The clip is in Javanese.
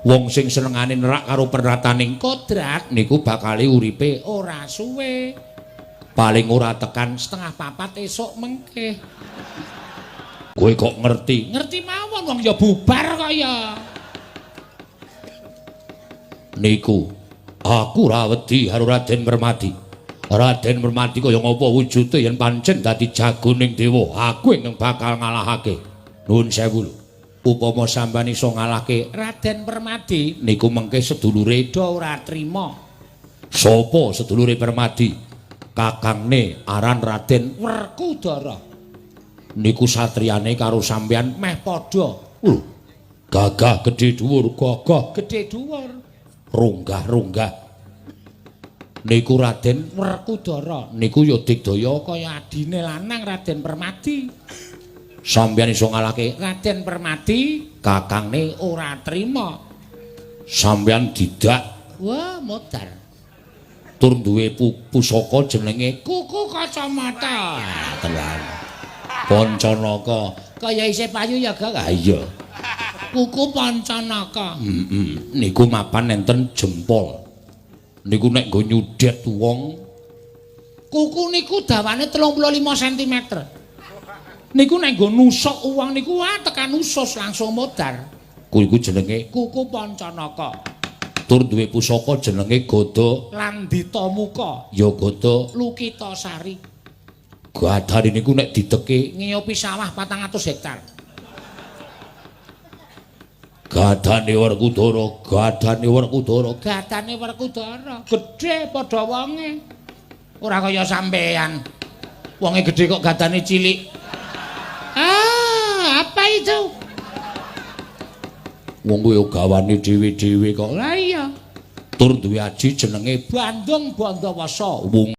Wong sing senengane nerak karo pernataning kodrat niku bakale uripe ora suwe. Paling ora tekan 3:30 esuk mengke. Kowe kok ngerti? Ngerti mawon, wong ya bubar kok ya. Niku aku ora wedi karo Raden Permadi. Raden Permadi kaya ngapa wujude, yen pancen dadi jagoning dewa, aku ingkang bakal ngalahake. Nuwun sewu lho. Upama sampean iso ngalahke Raden Permadi niku, mengke sedulure do ora trima. Sapa sedulure Permadi? Kakangne aran Raden Werkudara. Niku satriyane karo sampean meh padha. Lho, gagah gedhe dhuwur, gagah gedhe dhuwur. Runggah-runggah. Niku Raden Werkudara niku ya digdaya kaya adine lanang Raden Permadi. Sampeyan iso ngalahke Raden Permadi, kakangne ora trima. Sampeyan didak, wah, modar. Tur duwe pusaka jenenge kuku kacamata. Tenan. Pancanaka kaya isih payu ya, Gak? Ha iya. Kuku Pancanaka. Heeh. Niku mapan enten jempol. Niku nek nggo nyudet wong, kuku niku dawane 35 cm. Niku nek nggo nusuk wong niku, wah, tekan usus langsung modar. Kuwi iku jenenge kuku Pancanaka. Tur duwe pusaka jenenge Gada Landita Muka, ya Gada Lukitasari. Gadane niku nek dideke ngiyupi sawah 400 hektar. Gadane Werkudara, gadane Werkudara, gadane Werkudara, gedhe padha wonge. Ora kaya sampean. Wonge gedhe kok gadane cilik. Ah, apa itu? Wong kuwi gawane dhewe-dhewe kok. Lah iya. Tur duwe aji jenenge Bandung Bandawasa. Wong